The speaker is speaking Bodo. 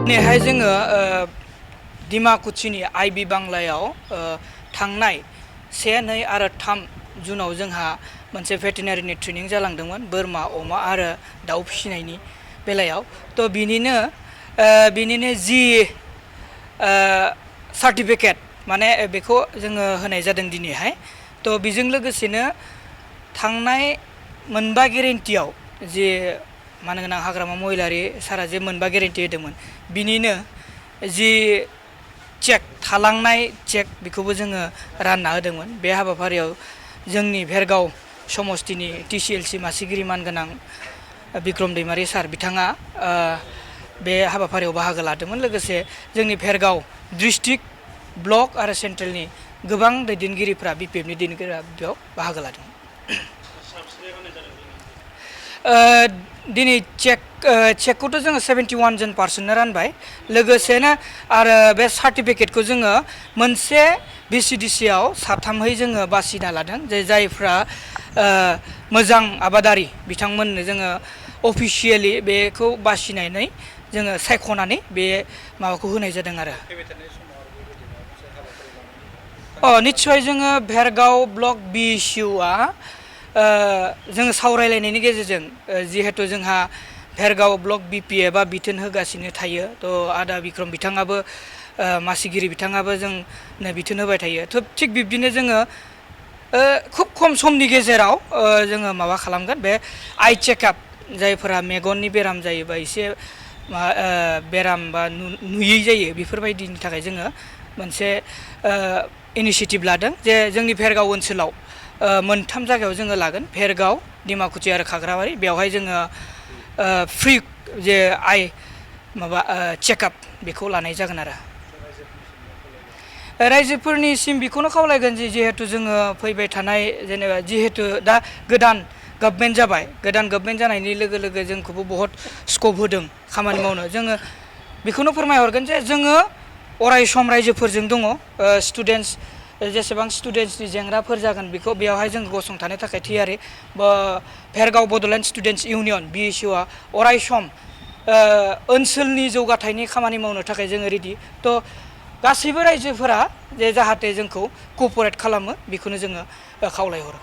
दिनैहाय जोङो डिमाकुसिनि आइबि बांलायाव थांनाय 1, 2 आरो 3 जुनाव जोंहा मोनसे भेटेनारिनि ट्रेनिं जालांदोंमोन बोरमा अमा आरो दाउ फिसिनायनि बेलायाव थ' बिनिनो जि सार्टिफिकेट माने बेखौ जोङो होनाय जादों दिनैहाय थ' बेजों लोगोसेनो थांनाय मोनबा गेरेन्टियाव जे मानो गोनां हाग्रामा महिलारि सारा जे मोनबा गेरेन्टि होदोंमोन बिनिनो जि चेक थालांनाय चेक बेखौबो जोङो रानना होदोंमोन बे हाबाफारियाव जोंनि भेरगाव समस्तिनि TCLC मासिगिरि मानगोनां बिक्रम दैमारि सार बिथाङा बे हाबाफारियाव बाहागो लादोंमोन लोगोसे जोंनि भेरगाव डिस्ट्रिक्ट ब्लक आरो सेन्ट्रेलनि गोबां दैदेनगिरिफ्रा BPFनि दैदेनगिरिफ्रा बेयाव बाहागो लादों दिनै चेकखौथ' जोङो 71 जन पार्सननो रानबाय लोगोसेनो आरो बे सार्टिफिकेटखौ जोङो मोनसे VCDCआव साथामहै जोङो बासिना लादों जे जायफ्रा मोजां आबादारि बिथांमोननो जोङो अफिसियेलि बेखौ बासिनानै जोङो सायख'नानै बे माबाखौ होनाय जादों आरो निस्सय जोङो भेरगाव ब्लक BCUआ जोङो सावरायलायनायनि गेजेरजों जिहेतु जोंहा भेरगाव ब्लक BPFआ बिथोन होगासिनो थायो थ' आदा बिक्रम बिथाङाबो मासिगिरि बिथाङाबो जोंनो बिथोन होबाय थायो थिग बिब्दिनो जोङो खुब खम समनि गेजेराव जोङो माबा खालामगोन बे आइ चेकआप जायफोरा मेगननि बेराम जायोबा एसे बेराम बा नुयै जायो बेफोरबायदिनि थाखाय जोङो मोनसे इनिसियेटिभ लादों जे जोंनि भेरगाव ओनसोलाव मोनथाम जायगायाव जोङो लागोन भेरगाव डिमाकुसि आरो खाग्राबारि बेवहाय जोङो फ्रि जे माबा चेकआप बेखौ लानाय जागोन आरो रायजोफोरनिसिम बेखौनो खावलायगोन जे जिहेतु जोङो फैबाय थानाय जेनेबा जिहेतु दा गोदान गभर्नमेन्ट जाबाय गोदान गभर्नमेन्ट जानायनि लोगो लोगो जोंखौबो बहुत स्कप होदों खामानि मावनो जोङो बेखौनो फोरमायहरगोन जे जोङो अराय सम रायजोफोरजों दङ स्टुडेन्टस जेसेबां स्टुडेन्टसनि जेंनाफोर जागोन बेखौ बेवहाय जों गसंथानो थाखाय थियारि भेरगाव बड'लेण्ड स्टुडेन्टस इउनियन BSUआ अराय सम ओनसोलनि जौगाथायनि खामानि मावनो थाखाय जोङो रेडि थ' गासैबो रायजोफोरा जे जाहाथे जोंखौ क'पारेट खालामो बेखौनो जोङो खावलायहरो